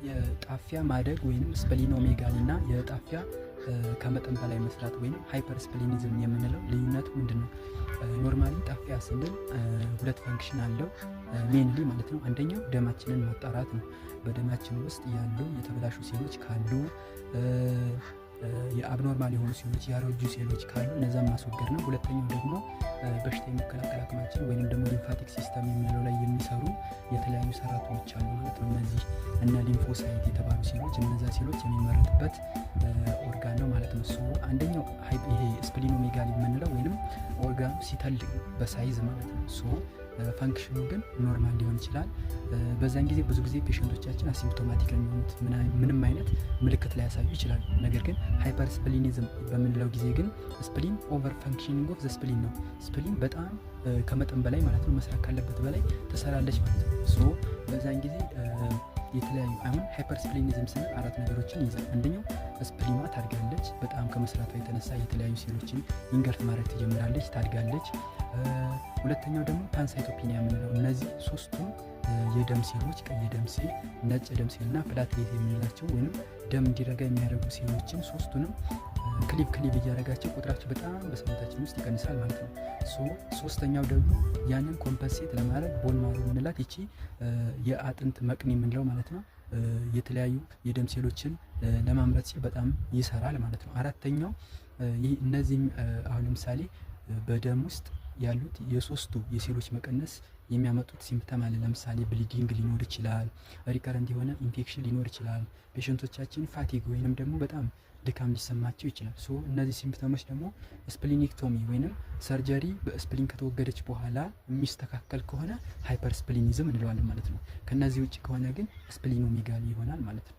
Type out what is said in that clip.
የጣፊያ ማደግ ወይም splenomegaly እና የጣፊያ ከመጠን በላይ መስራት ወይም hypersplenism የምንለው ልዩነቱ ምንድን ነው? Normally ጣፊያ ስንል ሁለት function አለው mainly ማለት ነው። አንደኛው ደማችንን ማጣራት ነው። በደማችን ውስጥ ያሉ የተበላሹ ሴሎች ካሉ፣ የ abnormal የሆኑ ሴሎች፣ ያረጁ ሴሎች ካሉ እነዛን ማስወገድ ነው። ሁለተኛው ደግሞ በሽታ የመከላከል አቅማችን ወይም ደግሞ lymphatic system የምንለው ላይ የሚሰሩ የተለያዩ ሰራተኞች አሉ ማለት ነው። እነዚህ እነ lymphocyte የተባሉ ሴሎች፣ እነዛ ሴሎች የሚመረትበት ኦርጋን ነው ማለት ነው። So አንደኛው ይሄ splenomegaly የምንለው ወይንም ኦርጋኑ ሲተልቅ በ size ማለት ነው። So function ኑ ግን normal ሊሆን ይችላል። በዛን ጊዜ ብዙ ጊዜ patient ኦቻችን asymptomatic ነው የሚሆኑት፣ ምንም አይነት ምልክት ላያሳዩ ይችላሉ። ነገር ግን hypersplenism በምንለው ጊዜ ግን spleen over functioning of the spleen ነው። Spleen በጣም ከመጠን በላይ ማለት ነው፣ መስራት ካለበት በላይ ትሰራለች ማለት ነው። So በዛን ጊዜ የተለያዩ አሁን hypersplenism ስንል አራት ነገሮችን ይይዛል። አንደኛው spleen ኗ ታድጋለች። በጣም ከመስራቷ የተነሳ የተለያዩ ሴሎችን engulf ማድረግ ትጀምራለች፣ ታድጋለች። ሁለተኛው ደግሞ pancytopenia የምንለው እነዚህ ሶስቱም የደም ሴሎች፣ ቀይ የደም ሴል፣ ነጭ የደም ሴል እና platelet የምንላቸው ወይም ደም እንዲረጋ የሚያደርጉ ሴሎችን ሶስቱንም cleave cleave እያደረጋቸው ቁጥራቸው በጣም በሰውነታችን ውስጥ ይቀንሳል ማለት ነው። So ሶስተኛው ደግሞ ያንን compensate ለማድረግ bone marrow የምንላት ይቺ የአጥንት መቅኒ የምንለው ማለት ነው፣ የተለያዩ የደም ሴሎችን ለማምረት ሲል በጣም ይሰራል ማለት ነው። አራተኛው እነዚህም አሁን ለምሳሌ በደም ውስጥ ያሉት የሶስቱ የሴሎች መቀነስ የሚያመጡት symptom አለ። ለምሳሌ bleeding ሊኖር ይችላል፣ recurrent የሆነ ኢንፌክሽን ሊኖር ይችላል። Patient ኦቻችን fatigue ወይንም ደግሞ በጣም ድካም ሊሰማቸው ይችላል። So እነዚህ symptom ኦች ደግሞ splenectomy ወይንም surgery በ spleen ከተወገደች በኋላ የሚስተካከል ከሆነ hypersplenism እንለዋለን ማለት ነው። ከነዚህ ውጭ ከሆነ ግን splenomegaly ይሆናል ማለት ነው።